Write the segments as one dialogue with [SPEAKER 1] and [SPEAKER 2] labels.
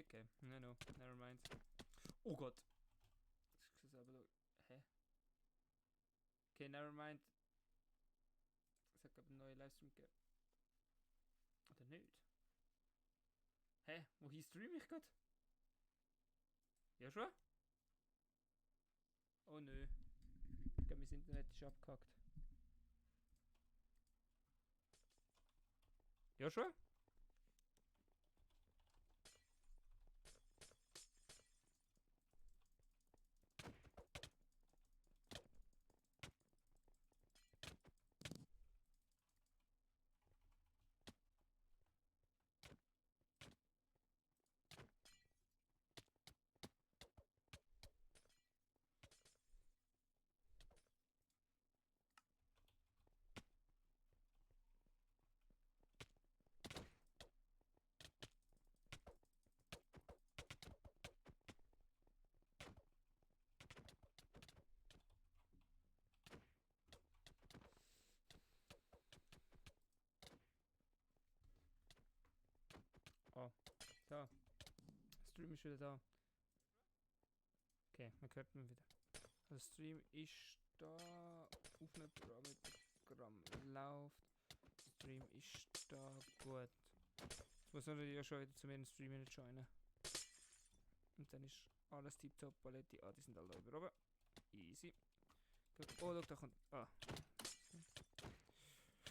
[SPEAKER 1] Epic Game. No, never mind. Oh Gott. Ich muss selber schauen. Hä? Okay, never mind. Es hat glaube ich einen neuen Livestream gegeben. Oder nicht? Hä? Wohin streame ich gerade? Ja schon? Oh nö. Ich glaube, mein Internet ist abgehackt. Ja schon? Oh, da. Stream ist wieder da. Okay, man hört mich wieder. Der Stream ist da. Aufnahmeprogramm läuft. Stream ist da. Gut. Jetzt muss man ja schon wieder zu mir in den Stream joinen. Und dann ist alles tiptop. Paletti. Ah, die sind alle da über oben. Easy. Gut. Oh, schau, da kommt. Ah.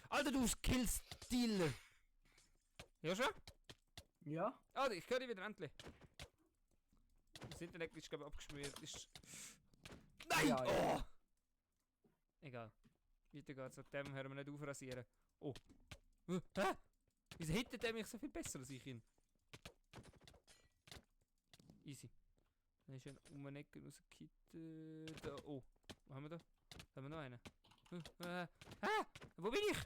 [SPEAKER 1] Alter, du Skillstealer! Ja schon?
[SPEAKER 2] Ja?
[SPEAKER 1] Ah, ich höre dich wieder endlich. Das Internet ist, glaube ich, abgeschmiert. Ist... Nein!
[SPEAKER 2] Ja, ja.
[SPEAKER 1] Oh! Egal. Weiter geht's. Ab dem hören wir nicht aufrasieren. Oh. Hä? Wieso hittet der mich so viel besser als ich ihn? Easy. Dann ist ein um eine Ecke rausgekittet. Da. Oh. Was haben wir da? Da haben wir noch einen. Hä? Wo bin ich?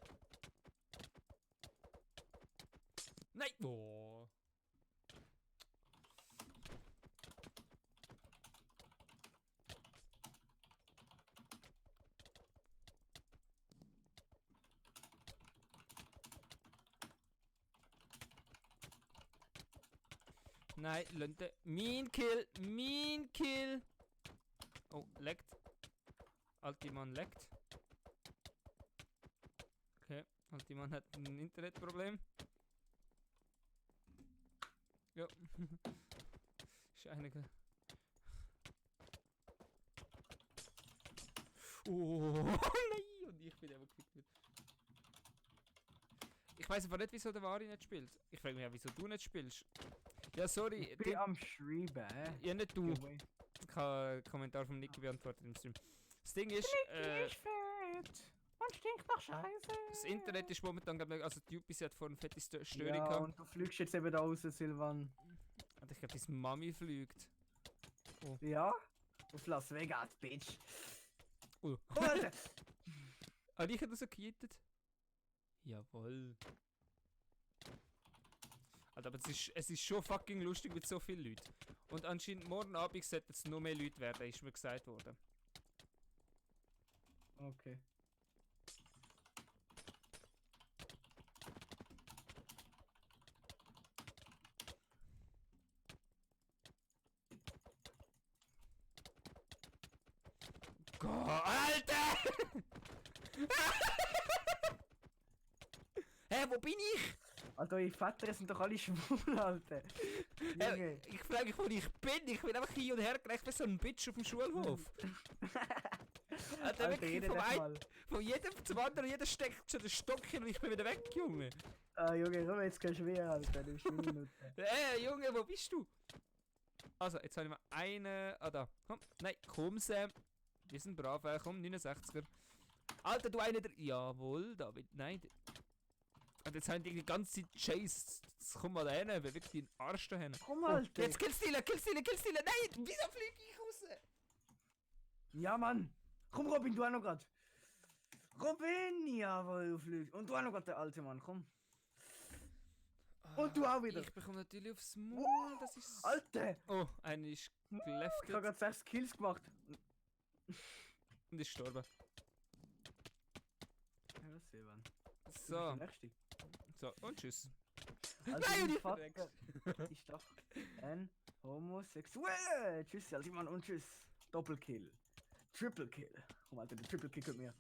[SPEAKER 1] Nein! Oh. Nein, Leute. Mein Kill! Mein Kill! Oh, leckt. Altiman leckt. Okay, Altiman hat ein Internetproblem. Ja. Ist einige. Oh nein! Und ich bin einfach geklickt. Ich weiß aber nicht, wieso der Vari nicht spielt. Ich frage mich auch, wieso du nicht spielst. Ja, sorry.
[SPEAKER 2] Ich bin am Schreiben.
[SPEAKER 1] Ja, nicht du. Ich habe einen Kommentar von Niki beantwortet im Stream. Das Ding ist,
[SPEAKER 2] ist fett und stinkt nach Scheiße.
[SPEAKER 1] das Internet ist momentan, glaube ich, also die UPC hat vorhin fette Störung
[SPEAKER 2] Ja,
[SPEAKER 1] gehabt.
[SPEAKER 2] und du fliegst jetzt eben da raus, Silvan.
[SPEAKER 1] Und ich glaube, deine Mami fliegt.
[SPEAKER 2] Ja? Auf Las Vegas, Bitch.
[SPEAKER 1] Oh.
[SPEAKER 2] Oh, Alter.
[SPEAKER 1] Ah, ich hätte so gejittet. Jawohl. Alter, aber es ist schon fucking lustig mit so vielen Leuten. Und anscheinend morgen Abend sollten es noch mehr Leute werden, ist mir gesagt worden.
[SPEAKER 2] Okay.
[SPEAKER 1] Gott, Alter! Hä, wo bin ich?
[SPEAKER 2] Alter, eure Väter sind doch alle schwul, Alter. Junge.
[SPEAKER 1] Ich frage mich, wo ich bin. Ich bin einfach hin und her gerecht wie so ein Bitch auf dem Schulhof. Alter,
[SPEAKER 2] Alter,
[SPEAKER 1] wirklich
[SPEAKER 2] jeder mal.
[SPEAKER 1] von jedem zum anderen, jeder steckt schon den Stock hin und ich bin wieder weg, Junge.
[SPEAKER 2] Ah, Junge, komm, jetzt kannst du mehr, Alter. Du bist Minuten.
[SPEAKER 1] Junge, wo bist du? Also, jetzt habe ich mal einen. Ah, da. Komm, nein, komm, Sam. Wir sind brav, komm, 69er. Alter, du einer der. Jawohl, David, nein. Und jetzt haben die die ganze Zeit Chase. Jetzt komm mal hin, wer wirklich den Arsch da hin.
[SPEAKER 2] Komm, Alter.
[SPEAKER 1] Jetzt Killstealer! Nein, wieso fliege ich raus?
[SPEAKER 2] Ja, Mann. Komm, Robin, du auch noch grad. Robin, jawohl, du fliegst. Und du auch noch grad, der alte Mann, komm. Und du auch wieder.
[SPEAKER 1] Ich bekomme natürlich aufs Maul, das ist...
[SPEAKER 2] Alter.
[SPEAKER 1] Oh, einer ist
[SPEAKER 2] Ich hab
[SPEAKER 1] geleftet
[SPEAKER 2] grad 6 Kills gemacht.
[SPEAKER 1] und ist gestorben.
[SPEAKER 2] Ja, das sehen wir.
[SPEAKER 1] So,
[SPEAKER 2] Nächste.
[SPEAKER 1] so, und tschüss.
[SPEAKER 2] Also
[SPEAKER 1] Nein,
[SPEAKER 2] dein
[SPEAKER 1] die
[SPEAKER 2] Vater ist doch ein Homosexueller. Tschüss, alter Mann, und tschüss. Doppelkill. Triple Kill. Komm, Alter, der Triple Kill mit mir.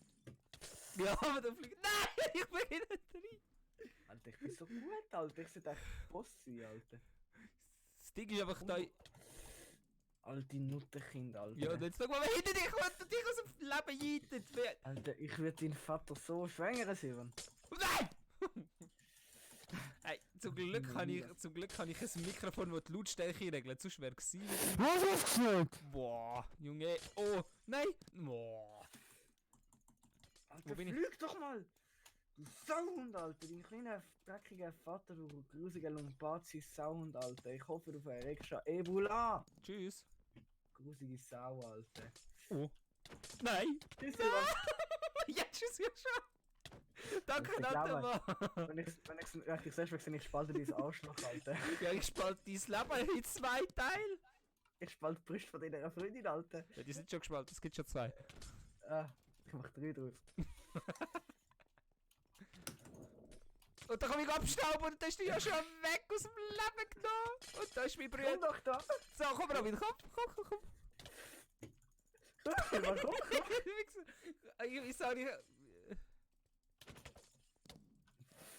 [SPEAKER 1] Ja, aber da fliegt. Nein, ich bin nicht drin.
[SPEAKER 2] Alter, ich bin so gut, Alter. Ich sollte echt Boss sein, Alter.
[SPEAKER 1] Das Ding ist einfach da.
[SPEAKER 2] Alte Nuttenkind, Alter.
[SPEAKER 1] Ja, und jetzt sag mal, wer hinter dich kommt und dich aus dem Leben jeitet.
[SPEAKER 2] Alter, ich würde deinen Vater so schwängern, Simon.
[SPEAKER 1] Nein! Hey, zum Glück kann ich ein Mikrofon, das die Lautstärke regelt. Sonst wäre es gewesen.
[SPEAKER 2] Was hast du gesagt?
[SPEAKER 1] Boah, Junge. Oh, nein. Boah.
[SPEAKER 2] Alter,
[SPEAKER 1] Wo bin ich?
[SPEAKER 2] flieg doch mal! Du Sauhund, Alter! Dein kleiner, dreckiger Vater, du grusiger Lumbazi-Sauhund, Alter! Ich hoffe, du verreckst schon Ebola!
[SPEAKER 1] Tschüss.
[SPEAKER 2] Grusige Sau, Alter!
[SPEAKER 1] Oh. Nein.
[SPEAKER 2] Tschüss, Simon!
[SPEAKER 1] Ja, tschüss, ja schon. Danke,
[SPEAKER 2] Ich glaube-
[SPEAKER 1] Natama.
[SPEAKER 2] Wenn ich selbst sehe, ich spalte dieses Arschloch, Alter!
[SPEAKER 1] Ja, ich spalte dein Leben in 2 Teile.
[SPEAKER 2] Ich spalte die Brust von deiner Freundin, Alter!
[SPEAKER 1] Ja, die sind schon gespalten, es gibt schon 2.
[SPEAKER 2] Ich mach 3 draus.
[SPEAKER 1] Und dann komme ich abstauben und dann ist du ja schon weg aus dem Leben genommen. Und da ist mein
[SPEAKER 2] Komm
[SPEAKER 1] Bruder.
[SPEAKER 2] doch da!
[SPEAKER 1] So, komm Robin, komm.
[SPEAKER 2] Komm, Simon, komm!
[SPEAKER 1] Ich sag nicht.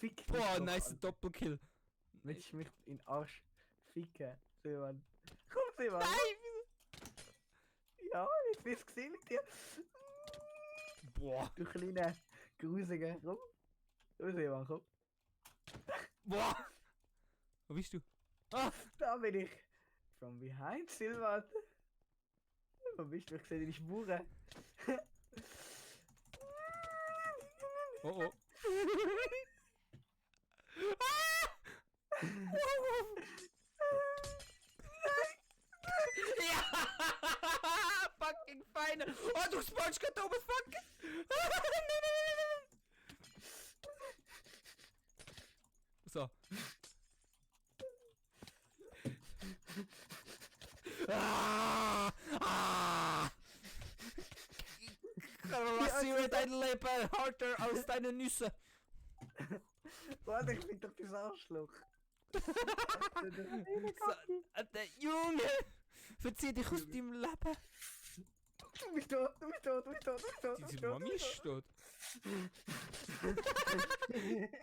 [SPEAKER 2] Fick dich
[SPEAKER 1] Boah,
[SPEAKER 2] doch,
[SPEAKER 1] nice
[SPEAKER 2] Alter.
[SPEAKER 1] Doppelkill.
[SPEAKER 2] Willst du mich in den Arsch ficken, Simon? Komm, Simon!
[SPEAKER 1] Nein!
[SPEAKER 2] Ja, ich bin's gesehen mit dir!
[SPEAKER 1] Boah.
[SPEAKER 2] Du kleiner, grusiger, komm! Komm, Simon, komm!
[SPEAKER 1] Boah. Wo bist du? Ah!
[SPEAKER 2] Da bin ich! From behind, Silvan! Wo bist du? Ich sehe deine Spuren!
[SPEAKER 1] Oh oh. Ja! Fucking feine! Oh, du Sponge geht oben, fuck! So. Ah! Ah! Rasiere dein Leben härter als deine Nüsse!
[SPEAKER 2] Warte, ich find doch das Arschloch!
[SPEAKER 1] Der Junge! Verzieh dich aus deinem Leben!
[SPEAKER 2] Du bist tot, du bist tot, du bist tot, du bist tot! du bist
[SPEAKER 1] Diese
[SPEAKER 2] tot,
[SPEAKER 1] Mami
[SPEAKER 2] du bist
[SPEAKER 1] ist tot!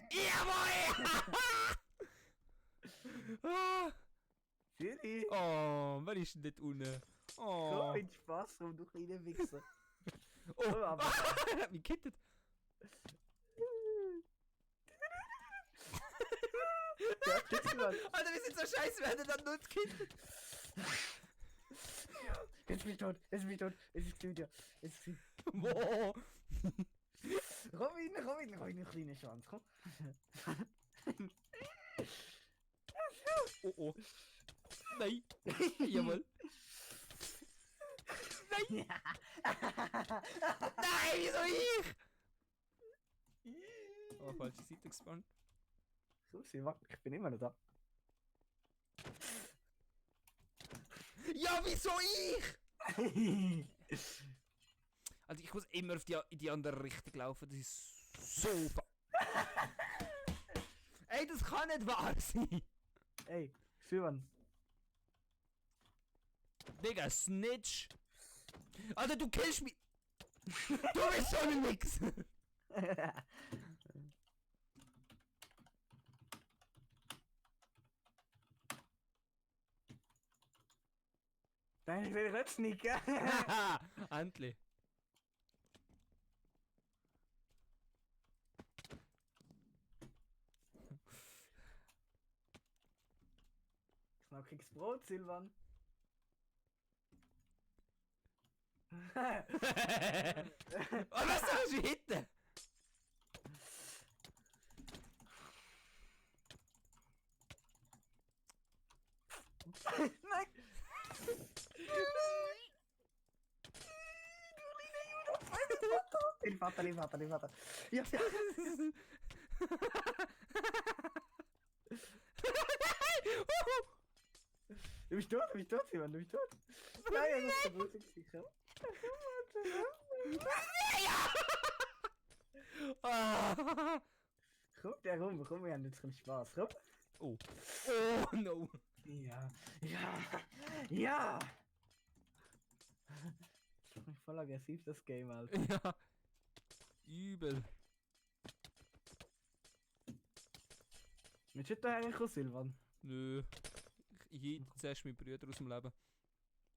[SPEAKER 1] Jawohl! Ah.
[SPEAKER 2] Silly!
[SPEAKER 1] Oh, wer ist denn dort unten? Oh,
[SPEAKER 2] Komm, mit Spaß rum, du kleiner Wichser!
[SPEAKER 1] oh.
[SPEAKER 2] Oh, aber-
[SPEAKER 1] Hat mich gekittet.
[SPEAKER 2] Ja, tschüss, Mann!
[SPEAKER 1] Alter, wir sind so scheiße, wir hätten dann nur gekittet.
[SPEAKER 2] Jetzt bin ich tot, jetzt bin ich tot, jetzt ist es wieder, jetzt ist es
[SPEAKER 1] Wow.
[SPEAKER 2] Robin, du kleiner Schwanz, komm!
[SPEAKER 1] Oh oh. Nein. Jawohl. Nein. Nein, wieso ich? Oh, falsche Seite gespawnt.
[SPEAKER 2] So, Silvan, ich bin immer noch da.
[SPEAKER 1] Ja, wieso ich? Also ich muss immer auf in die andere Richtung laufen, das ist so... Ey, das kann nicht wahr sein!
[SPEAKER 2] Ey, Silvan.
[SPEAKER 1] Digga, Snitch! Alter, du killst mich! Du bist so ein Nix!
[SPEAKER 2] Nein, ich will nicht sneaken.
[SPEAKER 1] Haha, endlich!
[SPEAKER 2] Knackiges Brot, Silvan.
[SPEAKER 1] Oh, was hast du hinten?
[SPEAKER 2] Nein! Den Vater. Ja, ja. Du bist tot, Simon, du bist tot. Nein, er ist verbrütet sicher.
[SPEAKER 1] Ah.
[SPEAKER 2] Komm, wir haben jetzt ein Spaß. Komm.
[SPEAKER 1] Oh. Oh no.
[SPEAKER 2] Ja. Ja. Ja. Das ist mich voll aggressiv, das Game, Alter.
[SPEAKER 1] Ja. Übel.
[SPEAKER 2] Willst du da herkommen, Silvan?
[SPEAKER 1] Nö. Ich hiete zuerst meine Brüder aus dem Leben.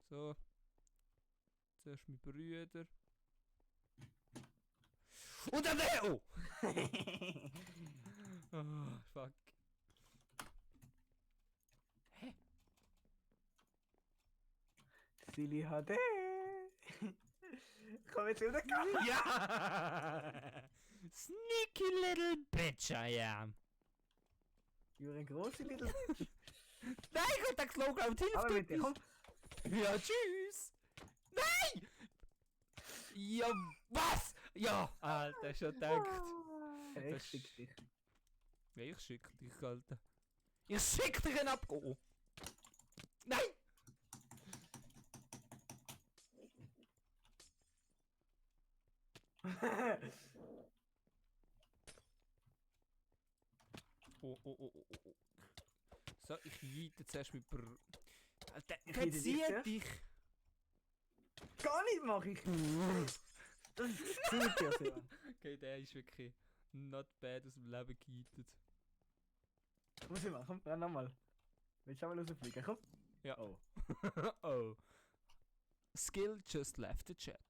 [SPEAKER 1] So. Zuerst meine Brüder. Und dann der! Oh! Oh, fuck. Hä?
[SPEAKER 2] Silly HD. Komm jetzt wieder kommen.
[SPEAKER 1] Ja! Sneaky little bitch I am.
[SPEAKER 2] You're ein große Little.
[SPEAKER 1] Nein, ich hab den Slow Ground, hilf
[SPEAKER 2] Aber
[SPEAKER 1] mir
[SPEAKER 2] bitte, komm.
[SPEAKER 1] Ja, tschüss! Nein! Ja, was? Ja, Alter, schon gedacht.
[SPEAKER 2] Ich schick dich.
[SPEAKER 1] Ja, ich schick dich, Alter. Ich schick dich ab! Oh. Nein! Oh, oh, oh, oh, oh. So, ich jiete zuerst mit Alter,
[SPEAKER 2] Ich jiete dich
[SPEAKER 1] verzieh
[SPEAKER 2] zuerst.
[SPEAKER 1] dich!
[SPEAKER 2] Gar nicht mach ich. Das ist zu dir, Silvan.
[SPEAKER 1] Okay, der ist wirklich not bad aus dem Leben gejietet.
[SPEAKER 2] Komm, Silvan, komm, renn nochmal. Willst du auch mal rausfliegen? Komm.
[SPEAKER 1] Ja.
[SPEAKER 2] Oh.
[SPEAKER 1] Oh. Skill just left the chat.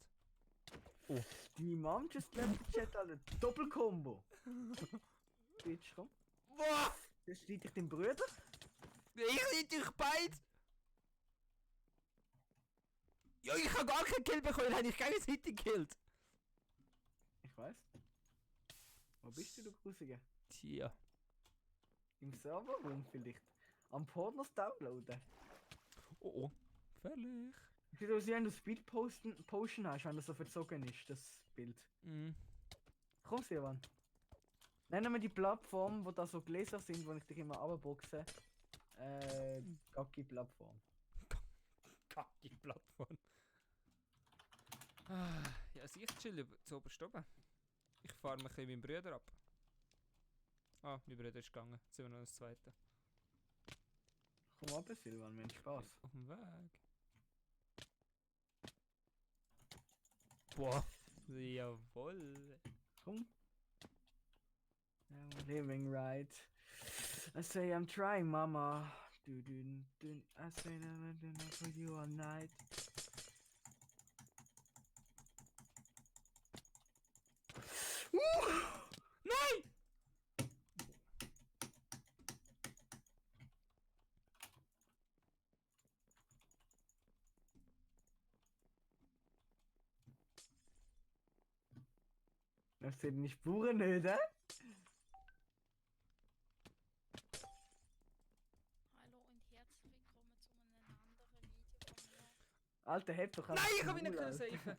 [SPEAKER 2] Deine Mom just left the chat, Alter. Doppelkombo. Bitch, komm.
[SPEAKER 1] Boah!
[SPEAKER 2] Jetzt steht ich den Brüder.
[SPEAKER 1] Ich sehe dich beide! Ja, ich habe gar keinen Kill bekommen, hätte ich gegenseitig gekillt.
[SPEAKER 2] Ich weiß. Wo bist du Grusige?
[SPEAKER 1] Tja.
[SPEAKER 2] Im Serverroom vielleicht. Am Pornos downloaden.
[SPEAKER 1] Oh oh. Gefährlich.
[SPEAKER 2] Ich will sehen, wenn du Speed Potion hast, wenn das so verzogen ist, das Bild.
[SPEAKER 1] Mhm.
[SPEAKER 2] Komm, Silvan. Nennen wir die Plattform, wo da so Gläser sind, wo ich dich immer abboxe. Gacki-Plattform.
[SPEAKER 1] Kacke Plattform. Ah, ja, also ich chill zu oberst oben. Ich fahre mich ein bisschen meinen Bruder ab. Ah, mein Bruder ist gegangen. Jetzt sind wir noch das zweite.
[SPEAKER 2] Komm ab, Silvan, wir haben Spaß.
[SPEAKER 1] Auf dem Weg. Boah. Jawohl.
[SPEAKER 2] Komm. I'm living right. I say I'm trying, mama. Do do do. I say I'm doing it for you all night.
[SPEAKER 1] Nein!
[SPEAKER 2] Das sind nicht Spuren, nicht, hä?
[SPEAKER 3] Hallo und herzlich willkommen zu einem anderen Video von mir.
[SPEAKER 2] Alter, heb doch
[SPEAKER 1] Nein,
[SPEAKER 2] einfach
[SPEAKER 1] ich hab ihn
[SPEAKER 2] den
[SPEAKER 1] nicht
[SPEAKER 2] Maul,
[SPEAKER 1] können
[SPEAKER 2] Alter.
[SPEAKER 1] safen.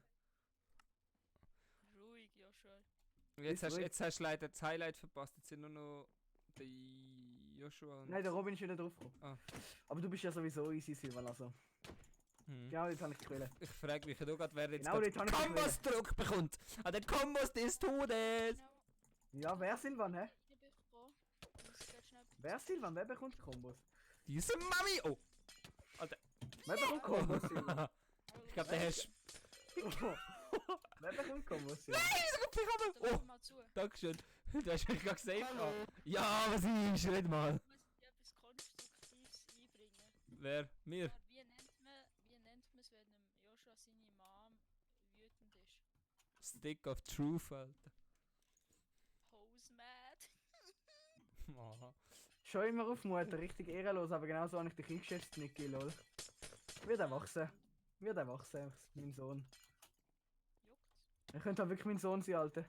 [SPEAKER 3] Ruhig, ja schon.
[SPEAKER 1] Jetzt hast du leider das Highlight verpasst. Jetzt sind nur noch die Joshua und...
[SPEAKER 2] Nein, der Robin ist wieder draufgekommen.
[SPEAKER 1] Ah.
[SPEAKER 2] Aber du bist ja sowieso easy, Silvan, also.
[SPEAKER 1] Hm.
[SPEAKER 2] Genau, jetzt habe ich gewählt.
[SPEAKER 1] Ich frage mich auch gerade, wer jetzt
[SPEAKER 2] Genau,
[SPEAKER 1] gerade
[SPEAKER 2] dort habe ich
[SPEAKER 1] Kombos Druck bekommt. An den Kombos des Todes.
[SPEAKER 3] Genau,
[SPEAKER 2] Ja, wer Silvan, hä?
[SPEAKER 3] ich bin froh. Ich muss ganz schnell...
[SPEAKER 2] Wer Silvan? Wer bekommt Kombos?
[SPEAKER 1] Diese Mami. Oh.
[SPEAKER 2] Wer bekommt Kombos, Silvan?
[SPEAKER 1] Ich glaube, der hast...
[SPEAKER 2] Wer bekommt Kombos, Silvan?
[SPEAKER 3] Dann
[SPEAKER 1] Oh,
[SPEAKER 3] hör mal zu.
[SPEAKER 1] Dankeschön. Du hast mich gerade gesaved.
[SPEAKER 2] Hallo.
[SPEAKER 1] Ja, was ist? Red mal.
[SPEAKER 3] Ich muss etwas Konstruktives einbringen.
[SPEAKER 1] Wer? Mir?
[SPEAKER 3] Ja, wie nennt man es, wenn Joshua seine Mom wütend ist?
[SPEAKER 1] Stick of Truth, Alter.
[SPEAKER 3] Hose mad.
[SPEAKER 1] Oh.
[SPEAKER 2] Schon immer auf Mutter, richtig ehrenlos, aber genau so habe ich dich eingeschätzt, Niki, lol. Wird erwachsen. Wird erwachsen, mein Sohn.
[SPEAKER 3] Juckt's?
[SPEAKER 2] Er könnte auch wirklich mein Sohn sein, Alter.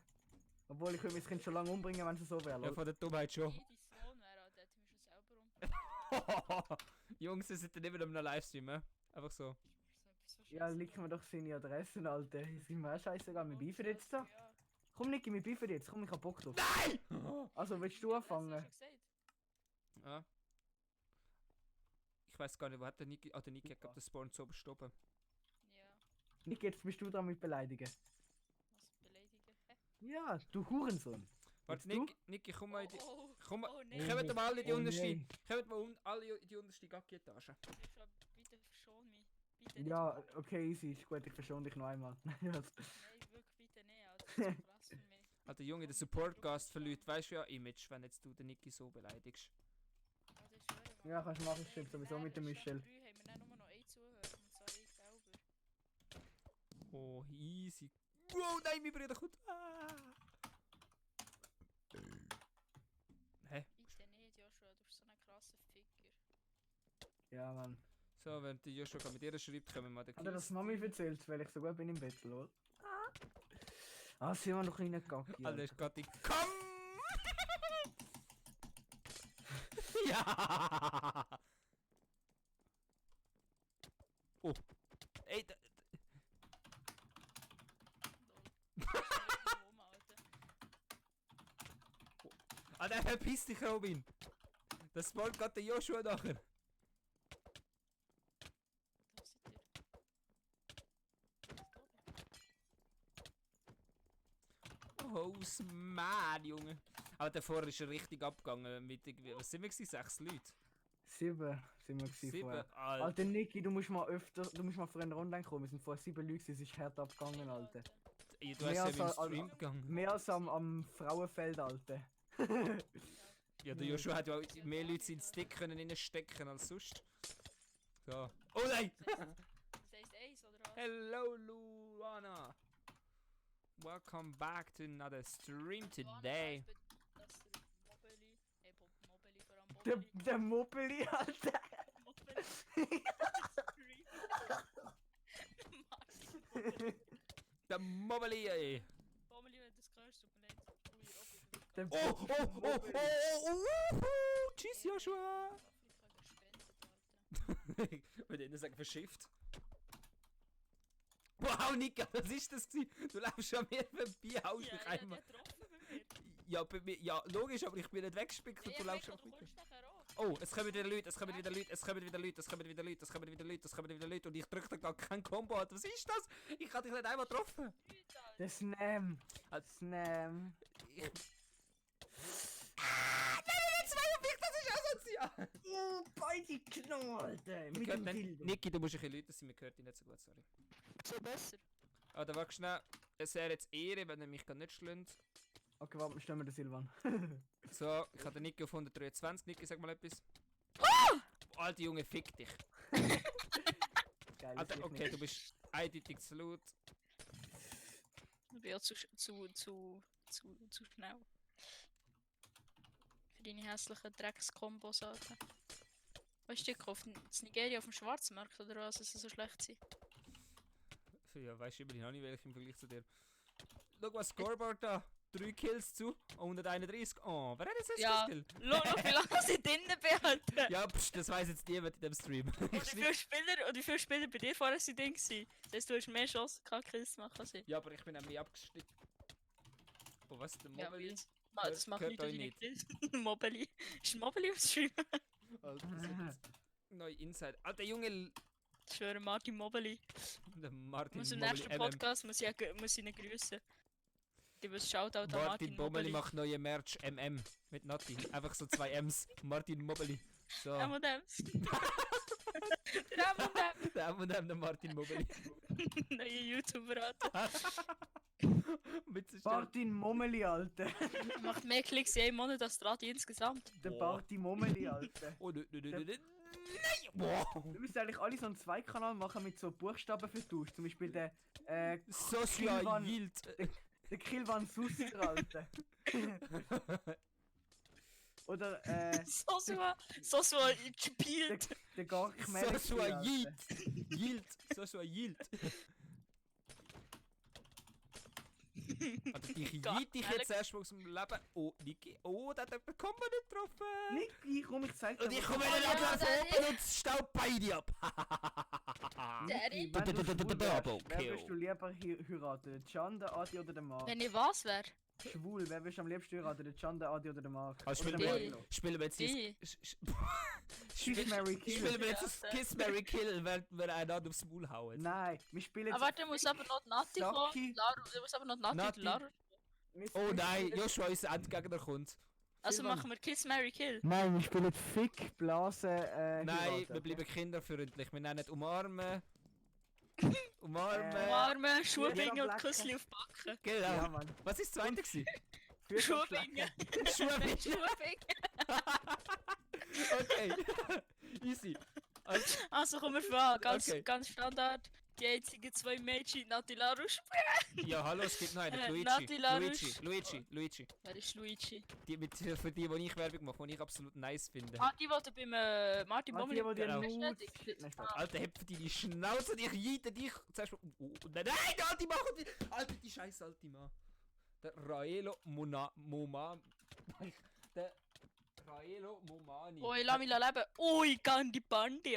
[SPEAKER 2] Obwohl, ich könnte mein Kind schon lange umbringen, wenn es so wäre,
[SPEAKER 1] Ja,
[SPEAKER 2] lol.
[SPEAKER 1] von der Dummheit schon.
[SPEAKER 3] Wenn ich dein Sohn wäre, dann hätte ich mich schon selber umgebracht.
[SPEAKER 1] Jungs, ihr seid nicht mehr am Livestream, ne? Einfach so.
[SPEAKER 2] Ja, liegt mir doch seine Adressen, Alter. Ist mir auch scheißegal, wir beefen jetzt da. Komm, Niki, wir beefen jetzt, komm, ich hab Bock drauf.
[SPEAKER 1] Nein!
[SPEAKER 2] Also, willst du anfangen?
[SPEAKER 1] Ja. Ich weiß gar nicht, wo hat der Niki... Ah, der Niki hat glaub den Spawn zu oberst oben.
[SPEAKER 3] Ja,
[SPEAKER 2] Niki, jetzt bist du dran mit beleidigen.
[SPEAKER 3] was beleidigen? Hä?
[SPEAKER 2] Ja, du Hurensohn.
[SPEAKER 1] Warte,
[SPEAKER 2] Jetzt du?
[SPEAKER 1] Niki, komm mal in die...
[SPEAKER 3] Oh,
[SPEAKER 1] Komm,
[SPEAKER 3] Oh nein.
[SPEAKER 1] kommt mal alle in die
[SPEAKER 2] Oh
[SPEAKER 1] unterste.
[SPEAKER 2] nein.
[SPEAKER 1] Kommt mal alle in die unterste Gacki-Etage.
[SPEAKER 3] Joshua, bitte verschon mich. Bitte nicht.
[SPEAKER 2] Ja, okay, easy, ist gut, ich verschone dich noch einmal.
[SPEAKER 3] Nein, wirklich bitte nicht, Alter. Das ist zu krass für mich.
[SPEAKER 1] Alter Junge, der Support-Gast verliert, weißt du ja, Image, wenn jetzt du den Niki so beleidigst.
[SPEAKER 3] Also ich schwöre, Mann.
[SPEAKER 2] Ja, kannst du machen, ich schreibe sowieso mit der Michelle.
[SPEAKER 3] Früh haben wir dann nur noch einen Zuhörer, und zwar ich selber.
[SPEAKER 1] Oh, easy. Wow, nein, mein Bruder kommt. Ah. Hä?
[SPEAKER 3] Bitte nicht, Joshua, du bist so ein krasser Ficker.
[SPEAKER 2] Ja, Mann.
[SPEAKER 1] So, wenn der Joshua mit ihr schreibt, können wir mal den
[SPEAKER 2] Hat er das
[SPEAKER 1] Kiss.
[SPEAKER 2] Mami erzählt, weil ich so gut bin im Bett, lol? Ah, sind wir noch in der Gacki.
[SPEAKER 1] Alter, ist gerade die. Komm! Ja! Oh. Ey, da,
[SPEAKER 3] Lol.
[SPEAKER 1] Alter, verpiss dich, Robin! Das spawnt gerade der Joshua nachher. Oh, man, Junge. Aber davor ist er richtig abgegangen mit irgendwie, was sind wir gewesen? 6 Leute?
[SPEAKER 2] 7 sind wir gewesen
[SPEAKER 1] 7?
[SPEAKER 2] vorher.
[SPEAKER 1] Alter.
[SPEAKER 2] Alter Niki, du musst mal früher in der Runde kommen. Wir sind vorher 7 Leute, es ist hart abgegangen, Alter.
[SPEAKER 1] Ey, du
[SPEAKER 2] mehr
[SPEAKER 1] hast ja
[SPEAKER 2] als-
[SPEAKER 1] im Stream gegangen.
[SPEAKER 2] Mehr als am Frauenfeld, Alter.
[SPEAKER 1] Ja, der Joshua hat ja auch mehr Leute in den Stick können reinstecken als sonst. So. Oh nein!
[SPEAKER 3] Das heisst Ace, oder was?
[SPEAKER 1] Hello, Luana! Welcome back to another stream today.
[SPEAKER 3] Das ist Mobili. Ey, Mobili, vor allem
[SPEAKER 2] Der,
[SPEAKER 3] Mobili.
[SPEAKER 2] der Moppeli, Alter.
[SPEAKER 3] Mobili. Mobili.
[SPEAKER 1] Der Mobili, ey!
[SPEAKER 3] Mobili, wenn du das hörst, tut mir leid. Ui, Robby, du bist
[SPEAKER 2] Der
[SPEAKER 1] Oh, oh, oh, oh,
[SPEAKER 2] Mobili.
[SPEAKER 1] oh, tschüss, Joshua!
[SPEAKER 3] Afrika gespendet, Alter.
[SPEAKER 1] Ich würde ihnen sagen, verschifft. Wow, Nika, was ist das gewesen? Du läufst an mir vorbei, haust
[SPEAKER 3] Ja,
[SPEAKER 1] mich
[SPEAKER 3] ich hab
[SPEAKER 1] einmal.
[SPEAKER 3] den getroffen bei mir.
[SPEAKER 1] Ja, bei mir, ja, logisch, aber ich bin nicht weggespickt und
[SPEAKER 3] Ja,
[SPEAKER 1] du läufst
[SPEAKER 3] Mika,
[SPEAKER 1] einfach
[SPEAKER 3] du
[SPEAKER 1] weiter.
[SPEAKER 3] kommst nachher auch.
[SPEAKER 1] Oh, es kommen wieder Leute, es kommen wieder Leute, es kommen wieder Leute, es kommen wieder Leute, es kommen wieder Leute, es kommen wieder Leute und ich drücke da gar kein Combo an. Was ist das? Ich hab dich nicht einmal getroffen.
[SPEAKER 3] Leute, Alter.
[SPEAKER 2] Der Snam.
[SPEAKER 1] Als-
[SPEAKER 2] Snam.
[SPEAKER 1] Ich... Ah, nein, 52, das ist asozial.
[SPEAKER 2] Oh, beide Knochen, Alter. Mit dem Dildo.
[SPEAKER 1] Niki, du musst ein bisschen lauter sein, wir hören dich nicht so gut, sorry.
[SPEAKER 3] So besser.
[SPEAKER 1] Ah, da warte schnell. Es wäre jetzt Ehre, wenn er mich gar nicht schlägt.
[SPEAKER 2] Okay, warte, stellen wir den Silvan.
[SPEAKER 1] So, ich habe den Niki auf 123. Niki, sag mal etwas. Alter Junge, fick dich.
[SPEAKER 2] Geil,
[SPEAKER 1] Alter,
[SPEAKER 2] ist
[SPEAKER 1] okay,
[SPEAKER 2] nicht.
[SPEAKER 1] du bist eindeutig zu laut.
[SPEAKER 3] Ich bin ja zu schnell. Für deine hässlichen Dreckskombos, Alter. Weißt du, gekauft in Nigeria auf dem Schwarzmarkt oder was, dass sie so schlecht sind?
[SPEAKER 1] Ja, weißt du immerhin auch nicht, welch im Vergleich zu dir. Schau was Scoreboard da. 3 Kills zu, 131. Oh, wer hat jetzt
[SPEAKER 3] Ja.
[SPEAKER 1] Kill?
[SPEAKER 3] Schau noch, wie lange sie drinnen bin, Alter!
[SPEAKER 1] Ja, pst, das weiss jetzt niemand in dem Stream.
[SPEAKER 3] Und wie viele Spieler bei dir vorher sind drin gewesen? Das heisst, du hast mehr Chancen gehabt, Kills zu machen als ich.
[SPEAKER 1] Ja, aber ich bin auch mehr abgestiegen. Oh, was? Der
[SPEAKER 3] Ja,
[SPEAKER 1] Mobile?
[SPEAKER 3] das macht
[SPEAKER 1] Hört
[SPEAKER 3] nicht
[SPEAKER 1] euch
[SPEAKER 3] deine
[SPEAKER 1] nicht.
[SPEAKER 3] Kills. Mobili. Ist Mobili im Stream?
[SPEAKER 1] Alter, das wird jetzt neu Inside. Alter Junge,
[SPEAKER 3] Ich schwöre, Martin Mobili.
[SPEAKER 1] der Martin
[SPEAKER 3] Muss im
[SPEAKER 1] Mobili
[SPEAKER 3] nächsten
[SPEAKER 1] MM.
[SPEAKER 3] Podcast muss ich ihn grüßen. Gib ein Shoutout an
[SPEAKER 1] Martin
[SPEAKER 3] Martin
[SPEAKER 1] Bommeli
[SPEAKER 3] Mobili.
[SPEAKER 1] macht neue Merch MM mit Nati. Einfach so 2 M's. Martin Mobili. So.
[SPEAKER 3] M&M's. Der M&M.
[SPEAKER 1] Der M&M, der Martin Mobili.
[SPEAKER 3] Neue YouTuber, Alter.
[SPEAKER 1] Mit
[SPEAKER 2] Martin Mommeli, Alter.
[SPEAKER 3] Macht mehr Klicks in einem Monat als Radi insgesamt.
[SPEAKER 2] Der
[SPEAKER 1] Boah.
[SPEAKER 2] Barty Mommeli, Alter.
[SPEAKER 1] Oh, nein! Wow!
[SPEAKER 2] Wir müssen eigentlich alle so einen Zweikanal machen mit so Buchstaben vertauscht. Zum Beispiel der,
[SPEAKER 1] Socia
[SPEAKER 2] Kilvan-
[SPEAKER 1] Yield.
[SPEAKER 2] der Kilvan Susser, Alter. Oder,
[SPEAKER 3] So gespielt.
[SPEAKER 2] der Gark Melek.
[SPEAKER 1] Socia Yield. Yield. Socia Yield. Also ich yeet dich jetzt erstmal aus dem Leben. Oh, Niki. Oh, da hat jemand Kombo nicht getroffen.
[SPEAKER 2] Niki, komm, ich zeig dir.
[SPEAKER 1] Und ich
[SPEAKER 2] was-
[SPEAKER 1] komme
[SPEAKER 3] Oh,
[SPEAKER 1] nicht
[SPEAKER 3] ja,
[SPEAKER 1] einfach
[SPEAKER 3] das
[SPEAKER 1] oben und staub beide ab.
[SPEAKER 2] Niki,
[SPEAKER 3] Daddy.
[SPEAKER 2] wenn du schwul wärst,
[SPEAKER 1] Double
[SPEAKER 2] wer
[SPEAKER 1] kill.
[SPEAKER 2] würdest du lieber heiraten? Der Can, der Adi oder der Mark?
[SPEAKER 3] Wenn ich was wäre?
[SPEAKER 2] Schwul, wer würdest du am liebsten heiraten? Der Can, der Adi oder der Mark?
[SPEAKER 1] Also
[SPEAKER 2] Oder
[SPEAKER 1] spielen
[SPEAKER 2] der
[SPEAKER 3] die.
[SPEAKER 2] Marlo?
[SPEAKER 1] spielen wir jetzt
[SPEAKER 3] Die.
[SPEAKER 2] Kiss, Mary, Kill.
[SPEAKER 1] Spielen wir jetzt
[SPEAKER 3] Ja,
[SPEAKER 1] das Kiss, Mary, Kill, während wir einen aufs Maul hauen.
[SPEAKER 2] Nein, wir spielen
[SPEAKER 3] Aber warte, muss aber noch die Nati kommen.
[SPEAKER 2] Saki.
[SPEAKER 3] Laru, muss aber noch die Nati
[SPEAKER 1] Nati.
[SPEAKER 3] und Laru.
[SPEAKER 2] wir
[SPEAKER 1] Oh nein,
[SPEAKER 2] spielen-
[SPEAKER 1] Joshua, unser Endgegner kommt.
[SPEAKER 3] Also
[SPEAKER 2] Silvan.
[SPEAKER 3] machen wir Kiss, Mary, Kill.
[SPEAKER 2] Nein, wir spielen Fick, Blasen,
[SPEAKER 1] Nein,
[SPEAKER 2] heiraten,
[SPEAKER 1] wir bleiben kinderfreundlich. Wir nennen umarmen. Umarmen.
[SPEAKER 3] Umarmen, Schuhbingen und
[SPEAKER 2] Lecker.
[SPEAKER 3] Küssli auf die Backen.
[SPEAKER 1] Genau.
[SPEAKER 2] Ja, Mann.
[SPEAKER 1] Was ist das zweite gewesen?
[SPEAKER 3] Schuhbingen.
[SPEAKER 1] Schuhbingen.
[SPEAKER 3] Schuhbingen.
[SPEAKER 1] Okay. Easy. Also,
[SPEAKER 3] Also kommen wir vor,
[SPEAKER 1] Okay.
[SPEAKER 3] ganz Standard. Die einzigen 2 Mädchen, Nati Larusch.
[SPEAKER 1] ja, hallo, es gibt noch einen. Luigi.
[SPEAKER 3] Nati Larusch.
[SPEAKER 1] Luigi.
[SPEAKER 3] Wer ist Luigi?
[SPEAKER 1] Für die ich Werbung mache, die ich absolut nice finde.
[SPEAKER 3] Ah, die wollte beim Martin
[SPEAKER 2] Ah, die,
[SPEAKER 3] Bommel
[SPEAKER 2] die
[SPEAKER 1] Genau.
[SPEAKER 2] Nudes... Nein, Spaß.
[SPEAKER 1] Alter, heb deine Schnauze, ich jeite dich. Zuerst mal. Nein, Alter, mach die. Alter, die scheiß alte Mann. Der Raelo Der Raelo Momani.
[SPEAKER 3] Oi, lass mich leben. Ui, Gandhi Bandi.